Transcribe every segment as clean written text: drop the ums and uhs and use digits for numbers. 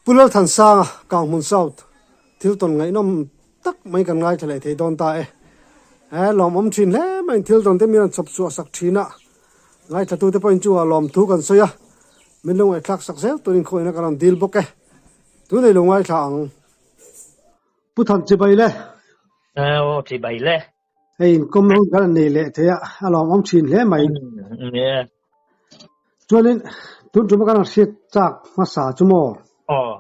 Pu Lalthansanga, Kanghmun South, thil tawn ngaihnawm tak mai kan ngaithla leh thei dawn ta e. He lawmawm thin hle mai thil tawn te min rawn chhawp chhuah sak thin a, ngaithlatute pawhin chungah lawmthu kan sawi a, min lo ngaihthlak sak zel turin khawihna kan rawn dil bawk e. Tunei lo ngaithla ang. Pu Than chibai le. Aw chibai le. Hei inkawm ho kan nei leh thei a, a lawmawm thin hle mai. Chuanin tun tuma kan han hriat chak hmasa chu maw? Aw.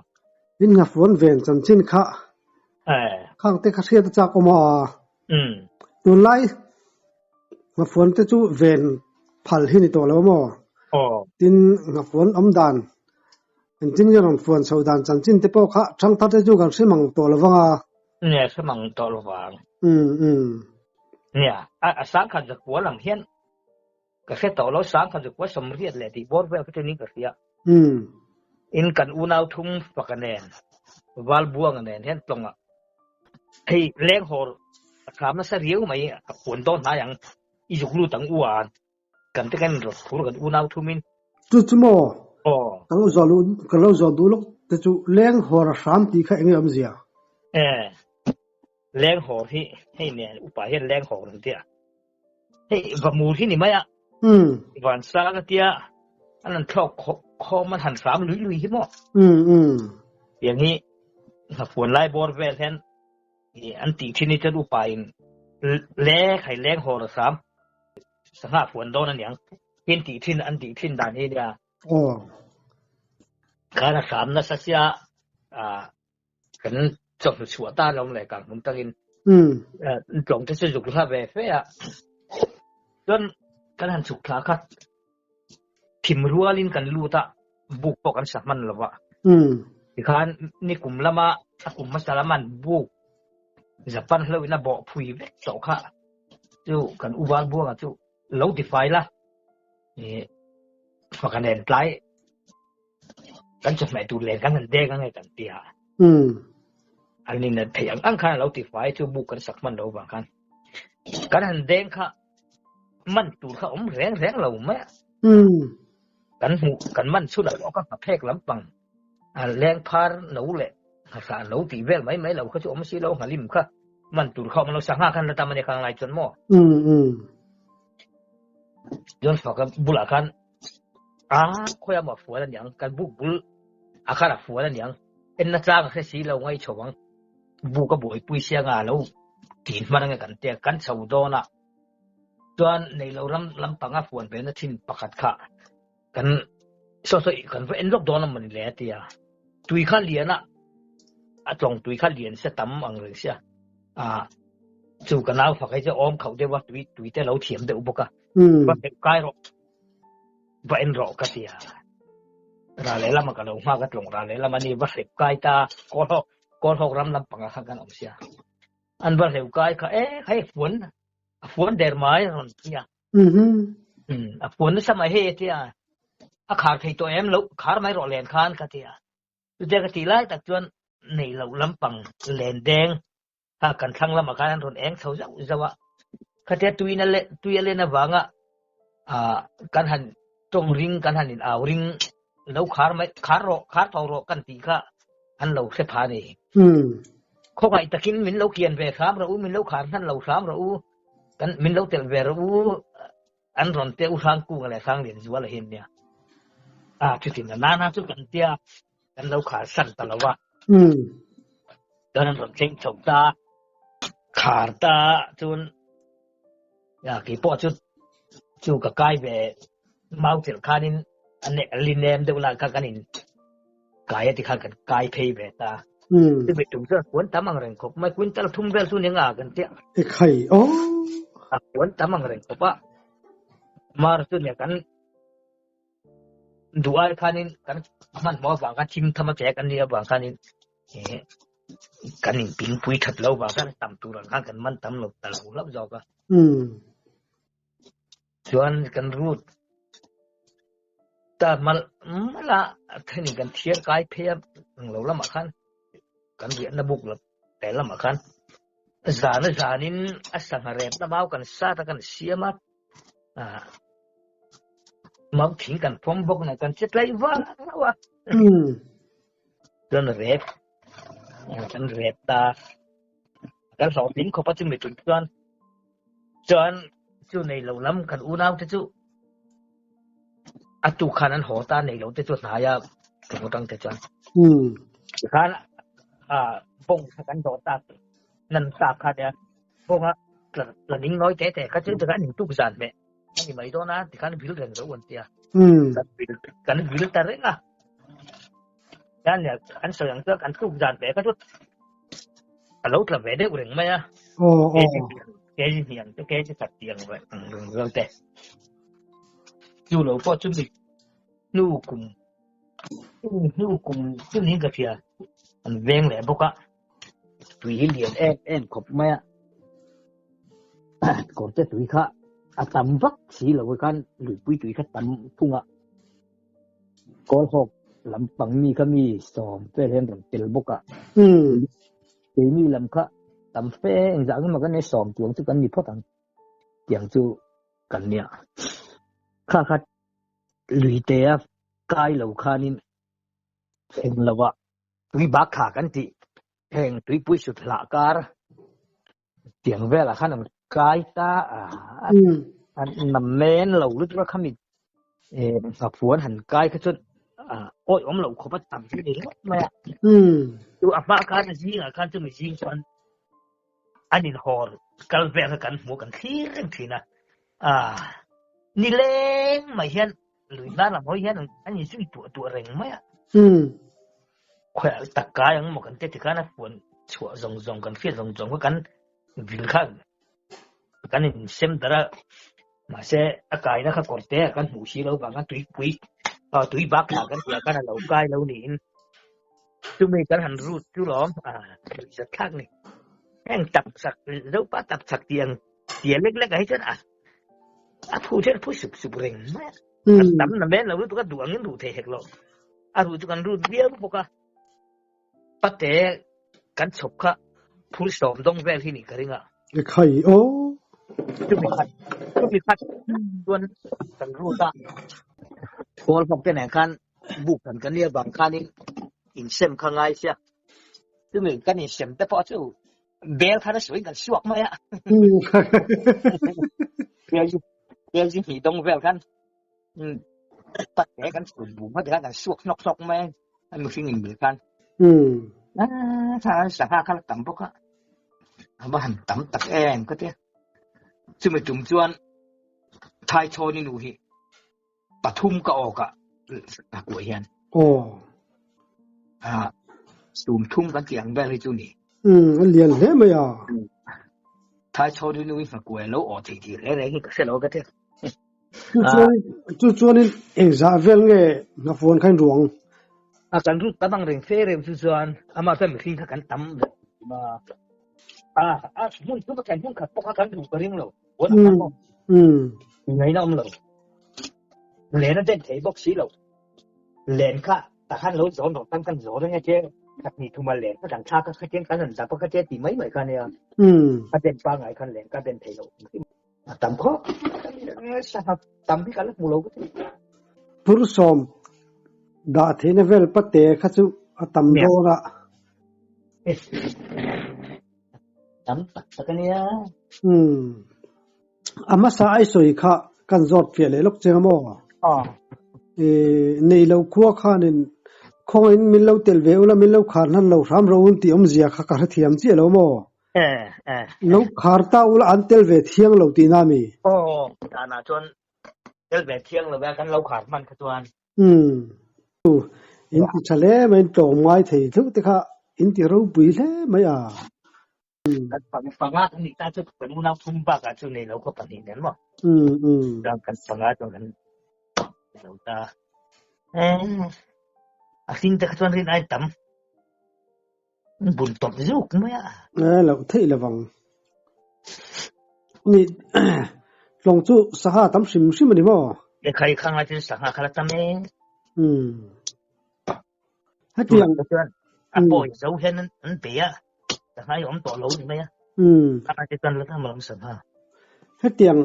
In nghafuan ven chanchin kha khang te kha hriat a chak awm a. Tunlai nghafuan te chu ven phal hi ni tawh lo maw? Aw. Tin nghafuan awm dan engtin nge rawn fuan chho dan chanchin te pawh kha thangthar te chu kan hre mang tawh lo vang a. Nia, hre mang tawh lo vang. Umm umm. Nia, a sangkhat zakua lang hian ka hre tawh lo, sangkhat zakua sawmriat leh tih bawr vel kha chu niin ka hria. Umm. In kan unau thum faka nen, Valbuanga nen hian tlawngah hei lenghawr a thlam nasa riau mai, a puan dawn hnai ang, i zuk lut ang u a, Kan te kan rawt phur kan unau thumin. Chu chu maw? Aw. Ka lo zawh luh ka lo zawh duh lawk te chu leng hawr a hram tih kha enge awmzia? E, leng hawr hi hei nen upa hian leng hawr an tia. Hei va mur hi ni mai a. Umm. Van sang a tia an han thlawk khawm an han hram lui lui hi maw? Umm umm. Tiang hi hnafuan lai bawr vel hian an tih thin hi chuan upa in le khai leng hawr a hram. Sangha fuan dawn a niang. Tin tih thin an tih thin dan hi nia. Aw. Khan a hram nasa sia ah kan chawhnu chhuah ta lawm le kang hmun takin. Umm. Tlawng te chu zuk hla ve fe a. Chuan kan han chhuk thla kha thim rualin kan lut a buk pawh kan sa hman lova. Umm. Tikhan nikum lama a kum hmasa lama an buk Japan hlo in a bawh phui vek tawh kha. Chu kan u Valbuanga chu lo ti fai la, ih faka nen tlai kan chawhmeh tur len kan han deng ange kan ti a. An in theih ang ang khan a lo ti fai chu buk kan sak hman lo vang khan kan han deng kha man tur kha awm reng reng lo mai a. Kan hmuh kan man chhun a pawh ka hmaphek lampang a leng phar no leh Nghasa lo tih vel mai mai lo kha chu awm si lo, nghalim kha man tur kha awm lo, sangha khan la tam a nia khang lai chuan maw? Chuan faka bulah khan a khawi a maw a fual a niang, kan buk bul a khan a fual a niang, en na tlang a hre si lo ngai chho ang, buk a buaipui sia nga lo tin hman ange kan tia, kan chho dawn a, chuan nei lo ram lampang a fuan ve na thin pakhat kha. Kan saw saw kan va en lawk dawn a mawni le a ti a, tui kha lian a, a tlawng tui kha lian sia tam ang reng sia, ah chu ka nau fak hi chu awm khauh deuh a, tui tui te lo thiam deuh bawk a, va heuh kai rawh, va en rawh ka ti a, ra lehlam a ka lo nghak a tlawng ra lehlam a ni va hrep kai ta, kawl hawk kawl hawk ram lampang ah khan kan awm sia, an va hleuh kai kha e hei fuan a fuan der mai a rawn ti a. A puan nasa mai hei a ti a, a khar thei tawh em loh, khar mai rawh len khan ka ti a. Chutia ka tih lai tak chuan neih loh lampang len deng kha kan thlang lamah khan an rawn eng chho zauh zauh a. Khatia tuina le tui a len avanga ah kan han tawng ring kan han in au ring lo khar mai khar rawh khar tho rawh kan tih kha an lo hre pha a ni. Khawngaih takin min lo kian ve hram rawh u, min lo khar hnan lo hram rawh u. Kan min lo telh ve rawh u, an rawn te u hrang kunga leh hrang lian zual a hin nia. A chutin a nana chu kan tia kan lo khar san ta lo a. Chuan an rawn thleng chho ta, khar ta chuan ya kei pawh chu chu ka kai ve mau chelh khanin a ne a li nem deuh lai kha kan in kai a ti khan kan kai phei ve ta. Chumi tum chuan puan tam ang reng khawp mai, quintal thum vel chu ni nga kan tia. E khai aw. A puan tam ang reng khawp a. Mar chu nia kan duh ai khanin kan hmanhmawh avang khan thim tham a che kan nih avang khanin kan inpingpui that lo vang khan tam tur ang khan kan man tam lo ta lo hlauh zawk a. Chuan kan rut ta mal mal a, a thenin kan thiar kai phei a, ang lo lamah khan kan riahna buk lo te lamah khan zan a zanin a sangha repna mau kan sat a kan siam a, ah mau thing kan phawm bawk nen kan che tlai vang rauh a. Chuan rep kan rep ta kan hlawhtling khawp a chumi tum chuan chuan chu nei lo lam kan unau te chu a tuk khan an haw ta nei lo te chu hnai a tum atang te chuan tikhan a bawng kha kan dawh tak nan tak kha nia bawng a tla ning nawi te te kha chu tikhan in tuk zan hmeh a ni mai dawn a tikhan vil reng lo an tia kan vil ta reng a. Chuan leh an sawi ang chuan kan tluk zan ve kha chu a lo tla ve deuh reng mai a. Aw aw. Kg hnih ang te kg khat tih ang ve ang reng vel te. Chu lo pawh chu mi hnu kum hnu kum chu niin ka hria an veng leh bawk a. Tui hi lian em em khawp mai a. Kawrte tui kha a tam vak si lo khan luipui tui kha tam thung a. Kawlhawk lampang mi kha mi sawm vel hian rawn tel bawk a. Keini lam kha tam fe engzah nge maw kan nei sawm tiang chu kan ni phawt ang tiang chu kan nia. Kha kha luite a kai lo khanin eng lovah tui bak kha kan tih heng tuipui sut hlah kar tiang velah khan an kai ta a an namen lo lutuk a khami nghafuan han kai kha chuan awi awm loh khawp a tam chu ni ringawt mai a chu a hma khan a zingah khan chumi zing chuan an inhawr kal vel kha kan hmu kan thlir reng thin a a nileng mai hian lui hnar lam hawi hian an inzui tuah tuah reng mai a. Khawiah tak kai ang maw kan ti tikhan a puan chhuah zawng zawng kan hriat zawng zawng kha kan vil kha kan insem darh a mahse a kaina kha kawr te ah kan hmuh si lo vang a tuipui tui bak thla kan tih ah khan a lo kai lo niin chumi kan han rut chu lawm a nuih zat thlak ni heng tap chak zopa tap chak tih ang tia lek lek ah hi chuan a a phu hian a phu sup sup reng mai a a tam na men lo lutuk a duh angin ruh thei hek lo a ruh chu kan rut viau bawk a pate kan chhawp kha phur sawm dawng vel hi nih ka ring a khai aw chumi khat chumi khat chuan kan rut a kawl bawk te nen khan buk kan kan nia bang khanin insem kha ngai sia chumi kan insem te pawh chu Bel khan a suain kan suak mai a. Bel chu bel chu hnih dawng vel khan pat te kan chhun bum kha tikhan kan suak hnawk hnawk mai a mihring in mil khan. Tha sangha kha la tam bawk a. A va han tam tak em ka tia. Chumi tum chuan Thaichhawni nu hi pathum ka awk a a kuah hian. Aw. A sum thum kan tih ang vel hi chu ni. A lian hle mai a. Thai chho ri nui hma kuai lo aw thei tih reng reng hi ka hre lo ka ti. Chu chuan chu chuanin engzah vel nge nghafuan kha in ruang? A kan rut tam ang reng fe reng chu chuan amah chuan mihring kha kan tam ma a a hmun chu ka hmun khat pawh kha kan duh ka ring lo. Ngaihna awm lo. Len a den thei bawk si lo. Len kha takhan lo zawn rawh tan kan zawn reng a che khat hnih thuma len kha kan thlak a khatin kan han dap a khatia ti mai mai kha nia. A den pangngai khan len ka den thei lo. A tam khawp. Sangha tam hi ka la hmu lo ka ti. Pursawm dah theihna vel pate kha chu a tam dawn a. Tam tak tak a nia. Umm. A hmasa ai sawi kha kan zawt fiah leh lawk cheng a maw? Aw. Eh, nei lo khua khanin khawngin min lo tel ve ula min lo khar hnan lo hram ro un tih awmzia kha ka hrethiam chiah lo maw? Eh, eh. Lo khar ta ula an tel ve thiang lo tihna mi? Aw, danah chuan tel ve thiang lo ve kan lo khar hman kha chuan. Umm. In ti tha hle mai, in tlawm ngai thei theuh te kha in ti ropui hle mai a. Kan pang panga kan nih ta chu kan unau thum bakah chu nei lo khaw pahnih nen maw. Umm umm. Chuan kan panga chuan kan lo ta. Eh, a hring te kha chuan rin ai tam. Bun tawp zuk mai a. Eh, loh theih lovang. Ni tlawng chu sangha tam hrim hrim a ni maw? E khai khang lai chuan sangha kha la tam e. Umm. Hetiang chuan a pawi zo hian an bei a. Sangha hi awm tawh lo ni mai a. Umm. Khang lai chuan la tam alawm sangha. Hetiang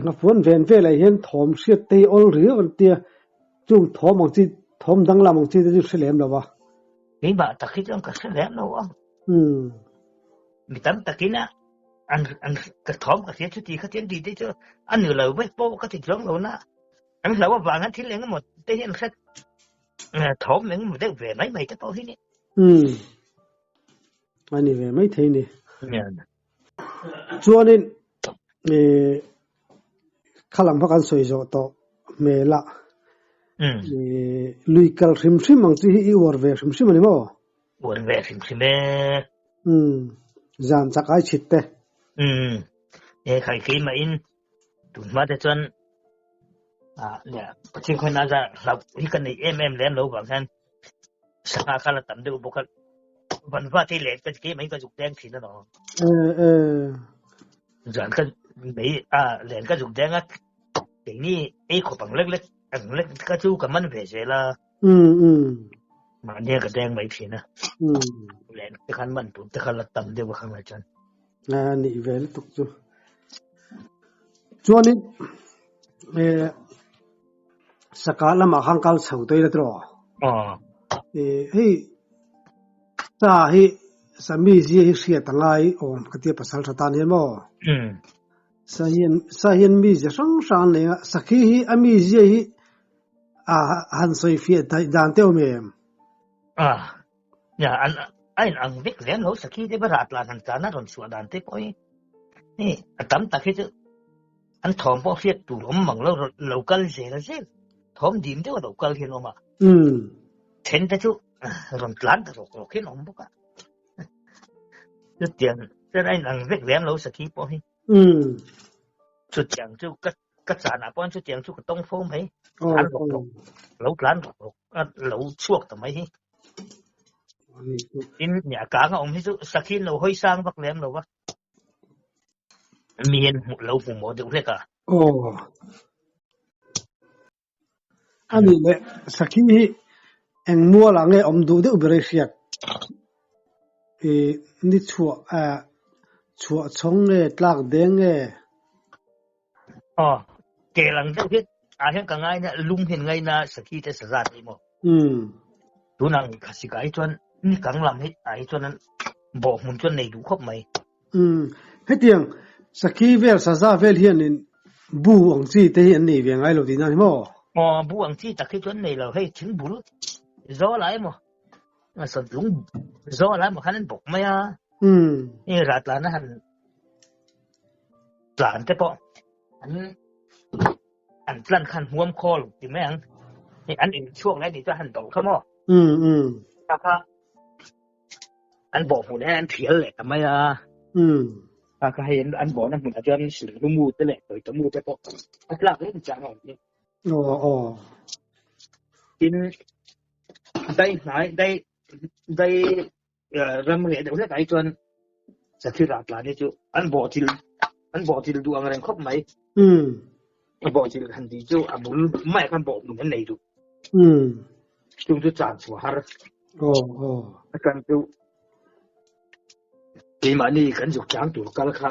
nghafuan ven velah hian thawm hriat te hi awl riau an tia. Chung thawm ang chi thawm danglam ang chi te chu hre lem lo va. Keimah tak hi chuan ka hre lem lo a. Mi tam takin a an an ka thawm ka hria chuti kha chuan ti te chu a ni lo vek pawh ka ti chuang lo na. An hlau avang hian thil engemaw te hi an hre thawm engemaw deuh ve mai mai te pawh hi ni. A ni ve mai thei ni. Chuanin kha lam kha kan sawi zawh tawh hmel a, lui kal hrim hrim ang chi hi i uar ve hrim hrim a ni maw? Uar ve hrim hrim e. Zan chak ai chhit te. E khai keimah in tun hma te chuan Pathian khawiah za hlauh hi ka nei em em lem lo vang hian sangha kha la tam deuh bawk a, van va te leh ka keimah in ka zuk deng thin a no. Zan ka nei a len ka zuk deng a, keini ei khawp ang lek lek ang lek ka chu ka man ve zel a. Mahnia ka deng mai thin a. Len te khan man tur te kha la tam deuh a kha ngai chuan. A nih ve lutuk chu. Chuanin eh saka lamah khan kal chho ta ila tiraw? Aw. Eh hei sa hi sa mizia hi hriat a ngai awm ka tia pasal tha tan hian maw? Umm. Sa hian sa hian mizia hrang hrang an nei a, sakhi hi a mizia hi a han sawi fiah daih dan te awm em? Ah. Nia an a in ang vek lem lo sakhi te ber ah tlan han tlan a rawn chhuah dan te pawh hi hei a tam tak hi chu an thawm pawh hriat tur awm mang lo lo kal zel zel thawm dim deuh a lo kal hian awm a then te chu rawn tlan ta rawk rawk hian awm bawk a chutiang chuan a in ang vek lem lo sakhi pawh hi chutiang chu ka Ka chanah pawh chutiang chu ka tawng fo mai. Tlan rawk rawk, lo tlan rawk rawk a lo chhuak ta mai hi. Tin, nia kang a awm hi chu sakhi lo hawi sang vak lem lo va. Mi hian hmuh lo hmu maw deuh hlek a. Aw. A nih leh sakhi hi eng mualah nge awm duh deuh ber i hriat? I ni chhuah chhuah chhawng nge tlak deng nge? Aw, kel ang deuh hi ah hian ka ngai na lung hian ngai na sakhi te saza te maw? Tunah khasik ah hi chuan ni kang lam hi ah hi chuan an bawh hmun chuan nei duh khawp mai. Umm, hetiang sakhi vel saza vel hianin bu ang chi te hi an nei ve ngai lo tihna a ni maw? Aw, bu ang chi tak hi chu an nei lo, hei thing bul zawl ah emaw satlung zawl ah emaw khan an bawk mai a, hei rah tlan a han tlan te pawh an an tlan khan hmuam khawl ti mai ang, hei an inchhuak lai nih chuan han do kha maw? Kha kha. An bawh hmun hian an thial leh ta mai a. A kha hei an bawhna hmunah chuan silhlu mu te leh tawita mu te pawh a tlak reng chang a awm hi. Aw aw. Tin dai hnai dai dai ram reh deuh hlek ah hi chuan sakhi rah tlan hi chu an bawh thil an bawh thil duh ang reng khawp mai. A bawh thil han tih chu a bul maiah khan bawh hmun an nei duh. Chung chu chan chhuah har. Aw aw. A chan chu keimahni kan zuk chang tur kal kha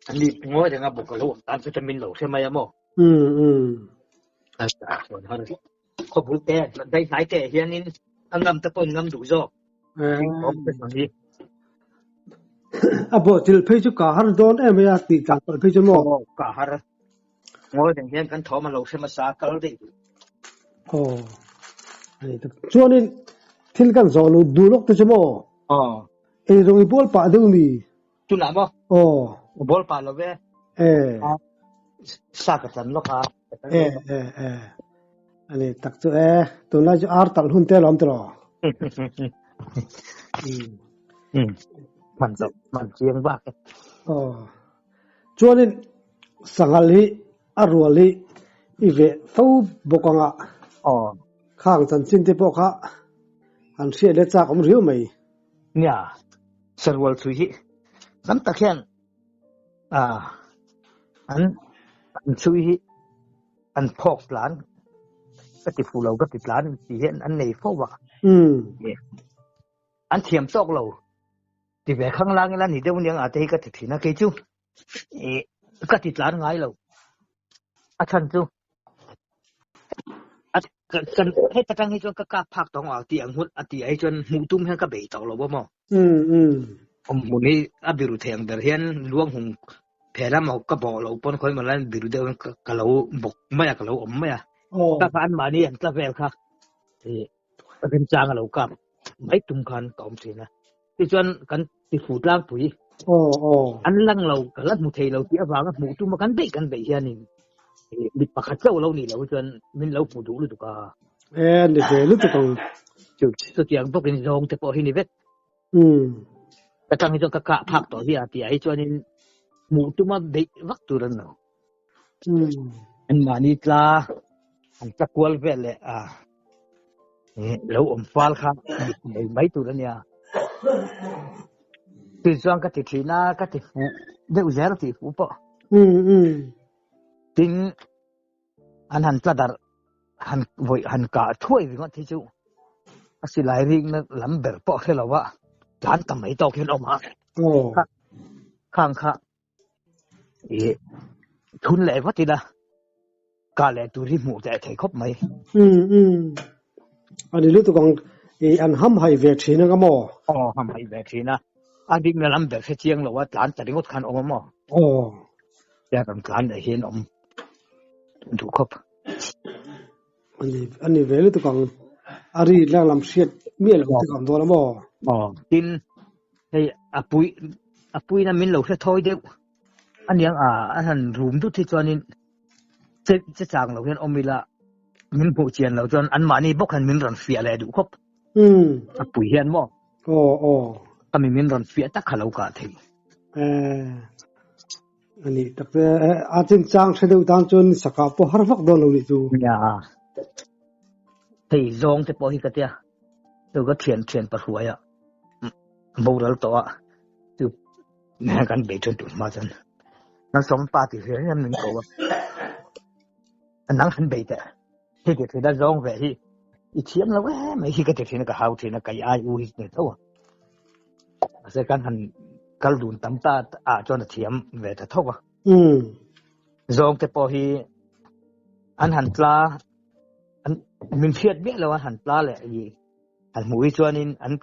an ni ngawi reng a bawk a lo awm tan chu ta min lo hre mai a maw. A chan chhuah har. Khawbul te dai hnai te hianin a ngam te pawhin ngam duh zawk. A bawh thil phei chu ka har dawn em mai a tih tlan palh phei chu maw? Aw ka har. Ngawi reng hian kan thawm a lo hre hmasa kal daih duh. Aw. Ani tak. Chuanin thil kan zawh lut duh lawk te chu maw? Aw. Eirawng i bawl pah deuh mi? Tunah maw? Aw. Bawl pah lo ve. Eh. Sa ka tlan lawk a. Eh eh eh. Ani tak chu e. Tunlai chu ar talh hun te alawm tiraw? Um. Man zo man chiang bak e. Aw. Chuanin sanghal hi a rual hi i veh fo bawk anga. Aw. Khang chanchin te pawh kha an hriat leh chak awm riau mai. Nia, sarual thui hi tam tak hian ah an an chhui hi an phawk tlan ka ti fuh lo ka ti tlan tih hian an nei fo a. An thiam tawk lo ti ve khang lang ila ni deuh aniang a te hi ka ti thin a kei chu ih ka ti tlan ngai lo a chhan chu. Kan heta tang hi chuan ka kap phak tawng ang tih ang hun a tih ah hi chuan hmuh tum hian ka bei tawh lo a maw. Awm hmun hi a biru thei ang ber hian luang hung phe lam ah ka bawh loh pawn khawi maw lai biru deuh hian ka lo bawk mai a ka lo awm mai a. Ka kha anmahni an tla vel kha ih remchang a lo kap mai tum khan ka awm thin a. Tichuan kan ti fu tlangpui an lang lo ka la hmu thei lo tih avanga hmuh tuma kan beih kan beih hianin mit pakhat chauh lo nih loh chuan min lo hmu duh lutuk a. E ni ve lutuk ang. Chu chutiang bawkin zawng te pawh hi ni vek. Ka tang hi chuan ka kah phak tawh hi a tih ah hi chuanin hmuh tuma beih vak tur an lo. An mahni tla an tla kual vel leh a lo awm fal kha nei mai tur a nia. Tui chuan ka ti thin a, ka ti fuh deuh zel tih fuh pawh. Tin, an han tla darh han vawi han kah thuai ringawt hi chu a silai rikna lam ber pawh hre lo a, tlan ta mai tawk hian awm a. Khang kha I thun leh vat ila kah leh tur hi hmuh teh thei khawp mai. Um um ani lutuk ang i an ham hai ve thin anga maw? Aw ham hai ve thin a, a dikna lam ber hre chiang lo a tlan ta ringawt khan awm a maw? Aw. Tia kan tlan leh hian awm duh khawp. Ani ani ve lutuk ang a ri lang lam hriat miah lo te ka awm dawn a maw? Aw tin hei a pui a puina min lo hre thawi deuh aniang a a han rum dut hi chuanin che che chang lo hian awm ila min hmuh chian lo chuan anmahni bawk hian min rawn fiah leh duh khawp. A pui hian maw? Aw aw. Kami min rawn fiah tak kha lo kah thei. Eh Ani tak te a chin chang hre deuh tan chuan saka pawh har vak dawn lo nih chu. Nia. Hei zawng te pawh hi ka tia. Chu ka thian thian pa hruai a. Boral tawh a. Chu kan bei then tur hma chuan. Kan sawm pa ti hriat hian min ko a. Nang han bei teh. Hei ti thina zawng ve hi. I thiam lo em mai hi ka ti thin a ka hau thin a kai ai u hi ni tho a. Mahse kan han kal dun tam ta ah chuan a thiam ve ta tho a. Zawng te pawh hi an han tla an min hriat miah lo an han tla leh i han hmuh hi chuanin an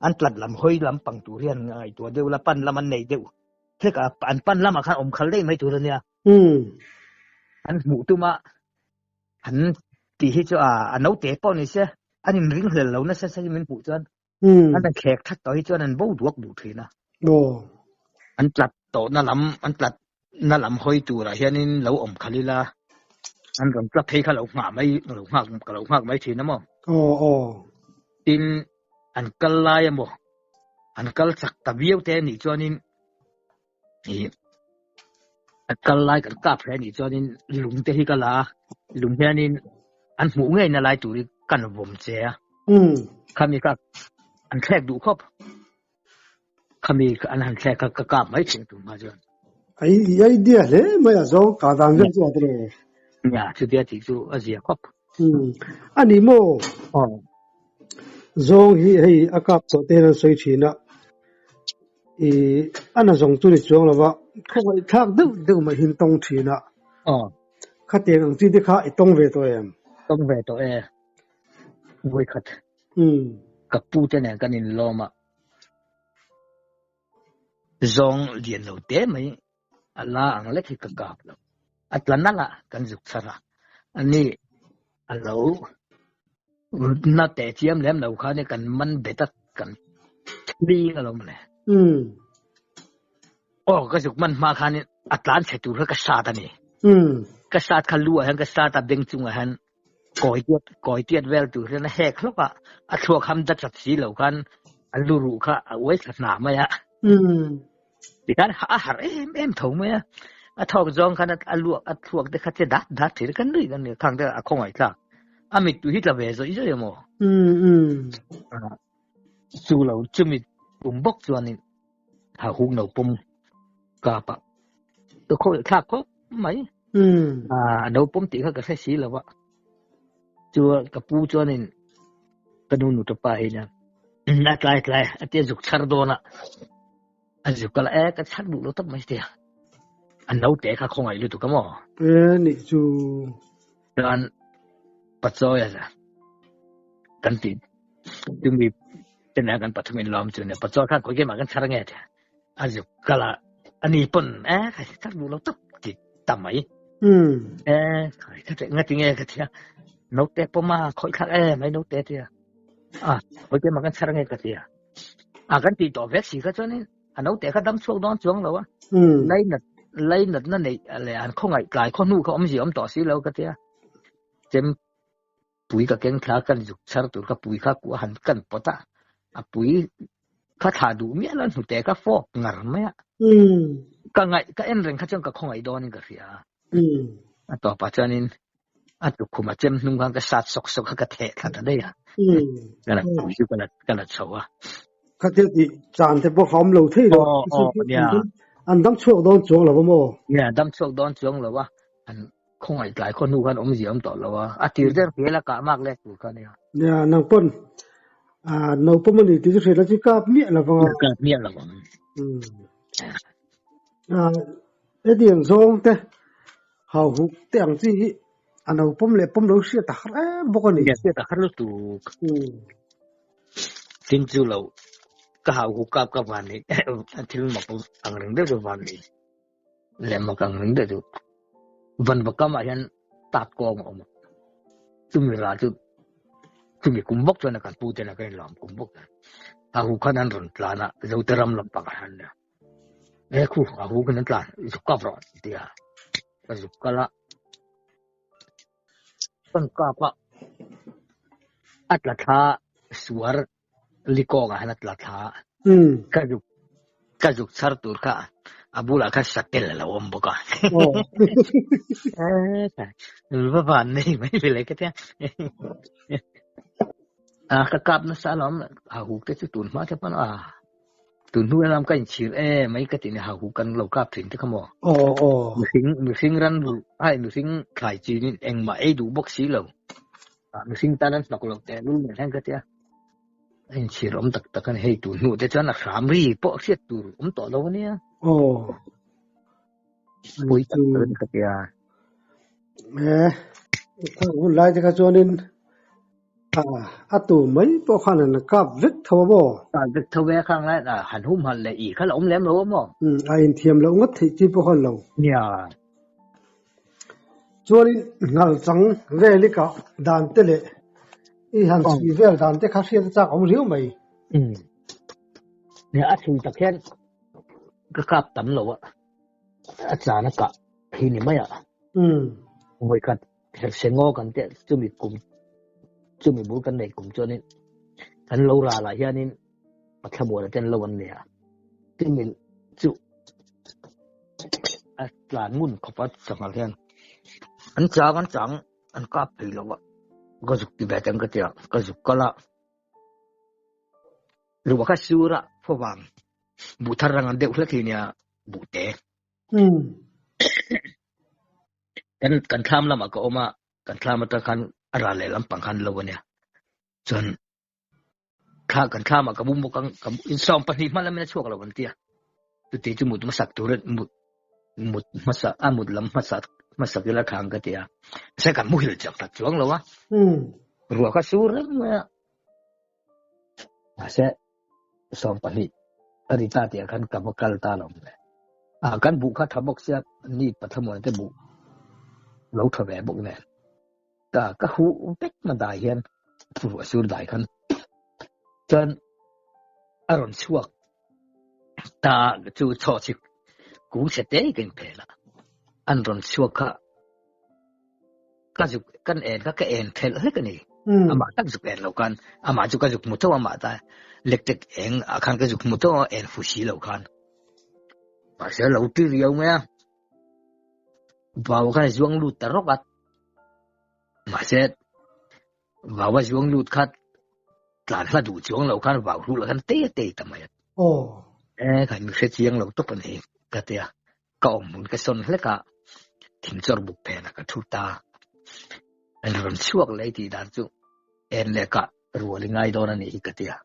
an tlat lam hawi lam pang tur hi an ngaihtuah deuh la pan lam an nei deuh hlek a an pan lamah khan awm khal daih mai tur a nia. An hmuh tuma an tih hi chu a a naute pawh ni se an inringhlel lo nasa sa hi min hmuh chuan An han thlek that tawh hi chuan an bo duak duh thin a. An tlat tawhna lam, an tlatna lam hawi turah hianin lo awm khalh ila, an rawn tlat phei kha lo nghah mai, lo nghak, ka lo nghak mai thin a maw? Tin, an kal lai emaw, an kal chak ta viau te anih chuanin ih an kal lai kan kap hle anih chuanin lung te hi ka la a, lung hianin an hmuh ngeina lai tur hi kan vawm che a, khami kha an thlek duh khawp, khami an han thlek kha ka kap mai thin tum hma chuan. Ai i idea hle mai a zawng ka dan vel chu a tilo. Nia chutia tih chu a zia khawp. Ani maw? Zawng hi hei a kap tawh te hian an sawi thin a. I a na zawng chu ni chuang lova khawngaih thlak deuh deuh mai hi an tawng thin a. Khatiang ang chi te kha i tawng ve tawh em? Tawng ve tawh e. Vawikhat. Ka pu te nen kan inlawm a. Zawng lian lo te mai a la ang lek hi ka kap lo. A tla nalh a kan zuk chhar a. Ani a lo na teh chiam lem lo khan kan man bet a kan thling alawm le. Aw ka zuk man hma khan a tlan chhe tur kha ka sat a ni. Ka sat kha lu ah hian ka sat a beng chungah hian kawi tiat kawi tiat vel tur hian a hek hlawk a, a thluak ham dat chat si lo khan a lu ruh kha a uai thla hna mai a. Tikhan a harh em em tho mai a, a thawk zawng khan a luak a thluak te kha che dat dat thin kan nui kan nui khang te a khawngaih thlak a mittui hi tla ve zawih zawih a maw? Chu lo chumi tum bawk chuanin ha huk no pawm kap a ka khawngaih thlak khawp mai. A no pawm tih kha ka hre si lo a, chuan ka pu chuanin ka nu nu tapa hi nia a tlai tlai a tia zuk chhar dawn a, a zuk kal a e ka chhar duh lo tawp mai tia a naute kha khawngaih lutuk a maw? E nih chu. Chuan. Pachawi a kan ti tumi tena kan pathumin lawm chu ne pachawi khan khoi ke ma kan chhar nge the a zuk kala ani pon e khai thar bu lo tak ti tamai e khai tha te nga ti nge ka thia no te poma khoi khak e mai no te tia a khoi ke ma kan chhar nge ka tia a kan ti to vek si kha chuanin a no te kha dam chhuak dawn chuang lo a lai nat lai nat na nei le an khawngai tlai khaw hnu kha awm zi awm tawh si lo ka tia chem pui ka keng thla kan zuk chhar tur kha pui kha kuah han kan pawt a a pui kha thla duh miah lo hnute kha fawk ngar mai a ka ngaih ka en reng kha chuan ka khawngaih dawnin ka hria a tawpah chuanin a tukhum a chem hnung khan ka sat sawk sawk kha ka theh thla ta daih a ka la pui chu ka la ka la chho a kha thil tih chan te pawh kha awm lo thei lo an dam chhuak dawn chuang lo maw nia dam chhuak dawn chuang lo a an khawngaih tlai khaw hnu khan awmzia awm tawh lo a, a tir der hmel a kah mak lek tur kha ania. Nia, nang pawn no pawm a ni tih chu hriat la chu kap miah lo vang a. Kap miah lo vang. Hetiang zawng te hau huk te ang chi hi a no pawm leh pawm lo hriat a har em bawk a ni. Nia, hriat a har lutuk. Tin chu lo ka hau huk kap ka van ni thil mak ang reng deuh chu van ni. Leh mak ang reng deuh chu vanva kamah hian tat kawng a awm a, chumi rah chu chumi kum bawk chuan kan pu ten a kan inlawm kum bawk chuan a hu khan an rawn tlan a, Zote ram lam pakah hian nia e khu a hu khan an tlan zuk kap rawh an ti a, ka zuk kal a, kan kap a, a tla thla suar Likawngah hian a tla thla a, ka zuk ka zuk chhar tur kha a bulah khan satel a lo awm bawk a. Va van nei mai ve le ka tia. A ka kap nasa alawm a huk te chu tun hma te pawn a tun hnu lam ka inchhir e mai ka ti ni ha huk kan lo kap thin te kha maw. Mihring mihring ran ai mihring thlai chin in engmah ei duh bawk si lo. Mihring tan an hnawk lo teh lul nen hian ka tia. A inchhir awm tak tak a ni. Hei tun hnuh te chuan a hram ri pawh hriat tur awm tawh lo a nia. Aw. Pui tak tak a ni ka tia. E, khang hun lai te kha chuanin a tu mai pawh khan an kap vek tho a maw? Kap vek tho e, khang lai han hum han leh i kha la awm lem lo a maw? A inthiam loh ngawt theih chi pawh khan lo. Nia. Chuanin nghal chang vel i kah dan te leh i han chhui vel dan te kha hriat a chak awm riau mai. Umm. Nia a chhui tak hian ka kap tam lo a, a chan a kah hi ni mai a. Umm. Vawikhat herhse ngaw kan teh chumi kum chumi bul kan neih kum chuanin kan lo ral ah hianin Pathlamuana ten lo an nei a, chumi chu a tlan ngun khawp a sanghal hian an chang an chang an kap thei lo a, ka zuk ti ve teng ka ti a, ka zuk kal a, ruah kha sur a favang buh thar rang an deuh hlek hi nia buh te. Kan kan thlam lamah ka awm a, kan thlam atang khan a ral leh lampang khan lo a nia, chuan Thla kan thlam ah ka bum bawk ang ka in 22 hma lamin a chhuak lo an tia. Chuti chu mut hmasak tur mut mut hmasa a mut lam hmasa hmasak ila thang ka tia. Se kan muhil chak tak chuang lo a. Ruah kha sur reng mai a. Mahse 12 a ri ta tih ah khan ka va kal ta lo le. A kan buh kha tha bawk sia ni pathamuan te buh lo tha ve bawk nen. Ka ka huh vek na dai hian ruah sur dai khan chuan a rawn chhuak ta chu chhaw chik kung chhe te ka in phel a an rawn chhuak kha ka zuk kan en kha ka en thelh hlek a ni amah tak zuk en lo khan amah chu ka zuk hmu tho amah ta electric eng ah khan ka zuk hmu tho a en fu si lo khan mahse lo ti riau mai a vau khan a zuang lut ta rawk a. Mahse, vau a zuang lut kha tlan hla duh chuang lo khan vau hluh lah khan tei a tei ta mai a. Aw. E, kha mi hre chiang lo tawp a ni ka ti a. Ka awm hmun ka sawn hlek a, thingchawr buk phenah ka thu ta. An rawn chhuak leh tih dan chu en leh kah rual i ngai dawn a nih hi ka ti a.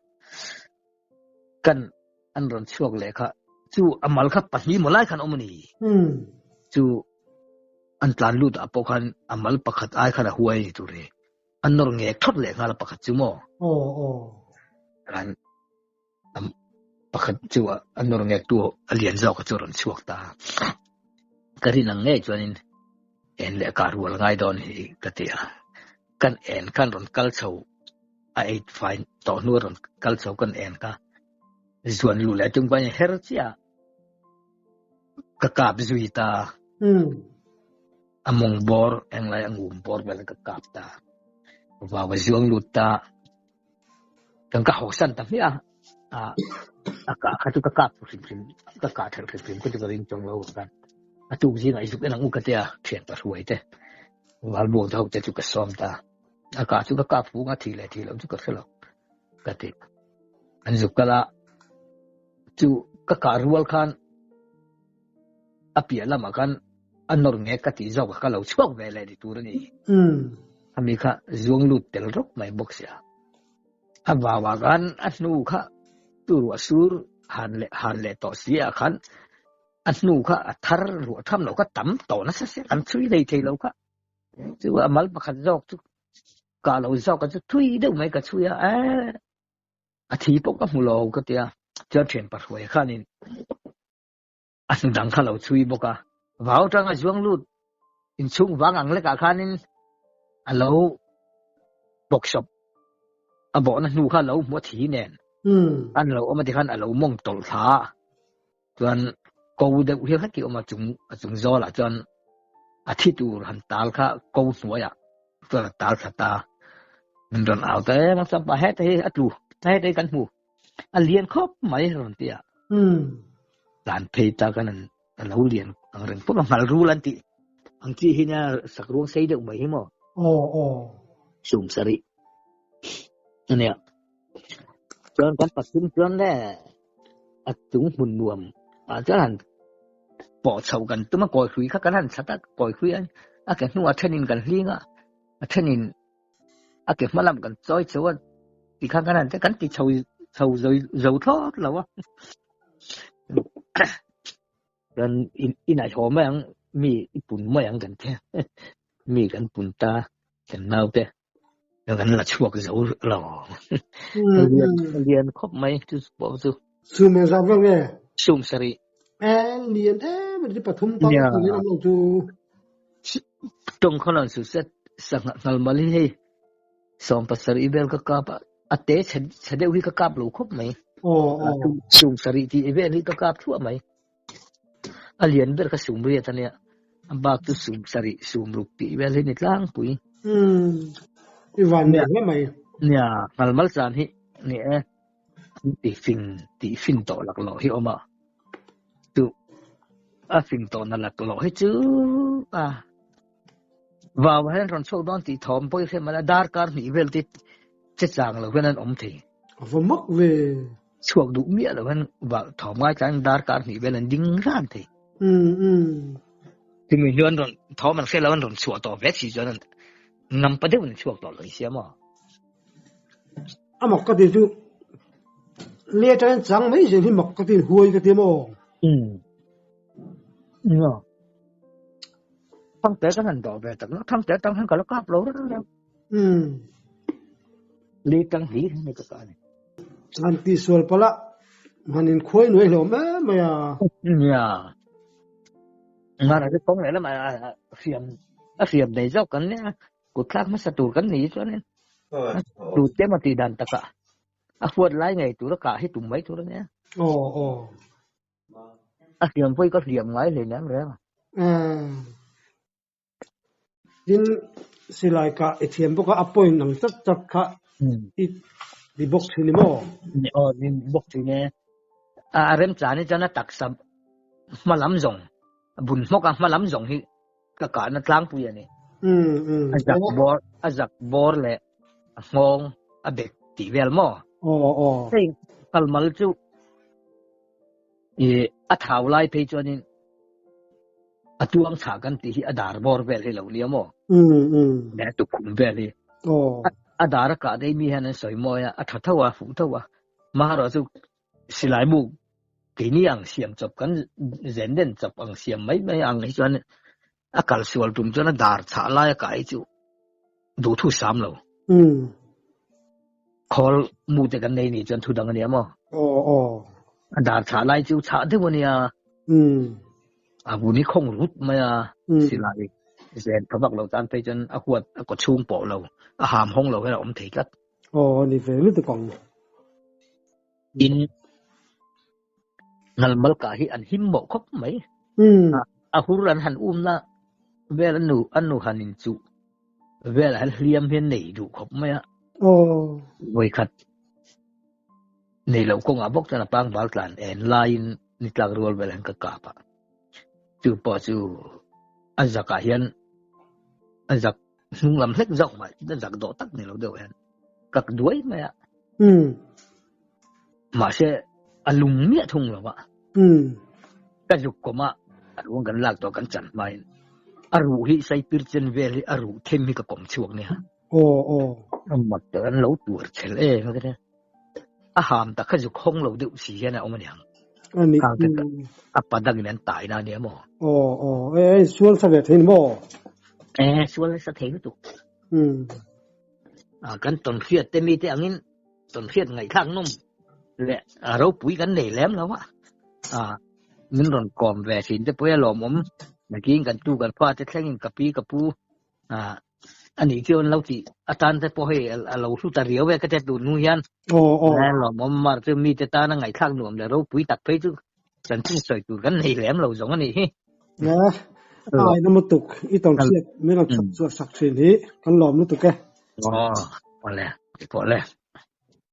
Kan an rawn chhuak leh kha chu a mal kha pahnih maw lai khan awm a ni. Chu an tlan lut ah pawh khan a mal pakhat ai khan a huai a ni tur ni. A nawr ngek thawt leh nghal a pakhat chu maw? Aw aw. Ran pakhat chu a nawr ngek tu a lian zawk a chu a rawn chhuak ta. Ka rin ang ngei chuanin en leh kar rual ngai dawn hi ka ti a. Kan en khan rawn kal chho a ei fai tawh hnu a rawn kal chho kan en kha zuan luh leh tum khan her chiah a ka kap zui ta. A mawng bawr englai a ngum bawr vel ka kap ta. Vau a zuang lut ta. Kan ka hawsan ta hmiah a. A kah kha chu ka kap hrim hrim ka kah thelh hrim hrim ka chu ka ring chuang lo khan. A tuk zingah i zuk en ang u ka tia thian pa hruai te valbuang te ho te chu ka sawm ta. A kah chu ka kap fung a thih leh thih loh chu ka hre lo ka ti. An zuk kal a chu ka kah rual khan a piah lamah khan a nawr nge ka tih zawk a ka lo chhuak ve leh ni tur a ni. Ami kha zuang lut tel rawk mai bawk sia. A vauah khan a hnu kha tu ruah sur han leh han leh tawh si ah khan a hnu kha a thar ruah tham loh kha tam tawh nasa sia kan chhui hlei thei lo kha. Chu a mal pakhat zawk chu kah lo zawk a chu thui deuh mai ka chhui a eh a thi pawh ka hmu lo ka tia chuan thian pahruai khanin a hnu dang kha lo chhui bawk a vau tanga zuang lut inchhung vang ang lekah khanin a lo bawksawp a bawhna hnu kha lo hmu a thi nen an lo awm a tikhan a lo mawng tawlh thla a chuan ko deuh hi hlek hi awm a chung a chung zawlah chuan a thi tur han tal kha ko hnuaiah chuan a tal thla ta min rawn au ta em a chuan pa heta hi a tlu heta hi kan hmu a lian khawp mai rawn ti a tlan phei ta kan an a lo lian ang reng pawh a ngal rul an tih ang chi hi nia sak ruang sei deuh mai hi maw aw aw sum sarih ania chuan kan pathum chuan le a chung hmun nuam ah chuan han pawh chhoh kan tum a kawi hrui kha kan han chhat a kawi hrui a ke hnungah thenin kan hling a a thenin a ke hma lam kan chawi chho a tikhan kan han kan ti chho chho zo zo thlawt lo a kan in inah haw mai ang mi i pun mai ang kan ti mi kan pun ta kan naute kan la chhuak zo lo lian lian khawp mai chu pawh chu sum e zau vek nge sum sarih e lian em ti pathum tal ni lo chu tawng khaw su set sangha ngal mal hi hei sawm pasarih vel ka kap a a te chhe chhe deuh hi ka kap lo khawp mai sum sarih tih vel hi ka kap thuah mai a lian ber ka sum riat ania a bak chu sum sarih sum ruk tih vel hi ni tlangpui i van nei hle mai nia ngal mal chan hi ni e ti fing ti fin tawh laklawh hi awm a chu a fing tawh na laklawh hi chu a vau hian rawn chhuak dawn tih thawm pawh i hre mai a darkar hnih vel te che chang lo hian an awm thei a va mak ve chhuak duh miah lo hian vau thawm ngai tlang darkar hnih vel an ding ran thei timi hian rawn thawm an hre lo an rawn chhuah tawh ve si chuan an ngam pa deuh an chhuak tawh lo sia maw A mak ka ti chu le atangin chang mai zel hi mak ka ti huai ka ti maw? Umm. Nia. Thangte kan han dawh ve tak na thangte atang hian ka la kap lo reng reng. Umm. Li tang hlir hi ni ka kah ni. Han ti sual palh a, han in khuai nuai hlawm em mai a. Nia. Ngara te kawng leh lamah a hriam a hriam nei zawk kan nia. Kut thlak hmasa tur kan ni chuanin tu te emaw tih dan takah a huat lai ngei tura kah hi tum mai tur a nia. Aw aw. A hliam pawh hi ka hliam ngai hle nen reng a. Tin silai kah i thiam bawk a, a point ang chat chat kha i ti bawk thin ni maw? Aw ni bawk thin e. A remchani chuan a taksa hma lam zawng bun hmawk a hma lam zawng hi ka kahna tlangpui a ni. A zak bawr, a zak bawr leh a nghawng a bek tih vel maw? Aw aw. Hei kalmal chu i a thau lai phei chuanin a tuang chhah kan tih hi a dar bawr vel hi lo nia maw? Leh a tukhum vel hi. A dar a kah daih mi hian an sawi mawi a, a tha tho a, fuh tho a. Maherawhchu silai muk Keini ang siam chawp kan zen den chawp ang siam mai mai ang hi chuan a kal sual tum chuan a dar chhah lai a kai chu duhthu sam lo. Umm. Khawl mu te kan nei nih chuan thu dang a nia maw? Aw aw. A dar chhah lai chu chhah deuh a nia. Umm. A vun hi khawng rut mai a, silai zen tha vak lo tan phei chuan a huat a kaw chhung pawh lo, a ham hawng lo hian a awm thei tlat. Aw a ni ve lutuk ang. Tin, ngalmal kah hi an him mawh khawp mai. A hur an han umna vel an nu an nu han inchuh vel ah hian hliam hian nei duh khawp mai a. Vawikhat nei loh kawngah bawk chuan a pangbal tlan en laiin ni tlak rual vel hian ka kap a. Chu pawh chu a zakah hian a zak hnung lam hlek zawk mah a zak dawh tak ni lo deuh hian kak duai mai a. Mahse a lung miah thung lo a. Ka zuk kawm a, a ruang kan lak tawh kan chan hmain a ruh hi saipir chen vel hi a ruh them hi ka kawm chhuak nia. A mat te an lo tuar chhel em a kha. A ham tak kha zuk hawng lo deuh si hian a awm aniang. Ani. Khang te a padang in an tai na ania maw? Aw aw e e sual sa ve thei ni maw? E sual sa thei lutuk. A kan tawn hriat te mi te angin tawn hriat ngaihthlak nawm leh a ropui kan nei lem lo a. A min rawn kawm ve thin te pawh hi a lawmawm. Nakin kan tu kan fa te thlengin ka pi ka pu a ani chu an lo tih atan te pawh hei a lo hlu ta riau e ka tet duh hnu hian lawmawm mar chu mite tana ngaihthlak nuam leh ropui tak phei chu chanchin sawi tur kan nei lem lo zawng a nih hi. Ai na lutuk i tawn hriat min rawn chhawp chhuah sak thin hi kan lawm lutuk e. Aw awle pawh le.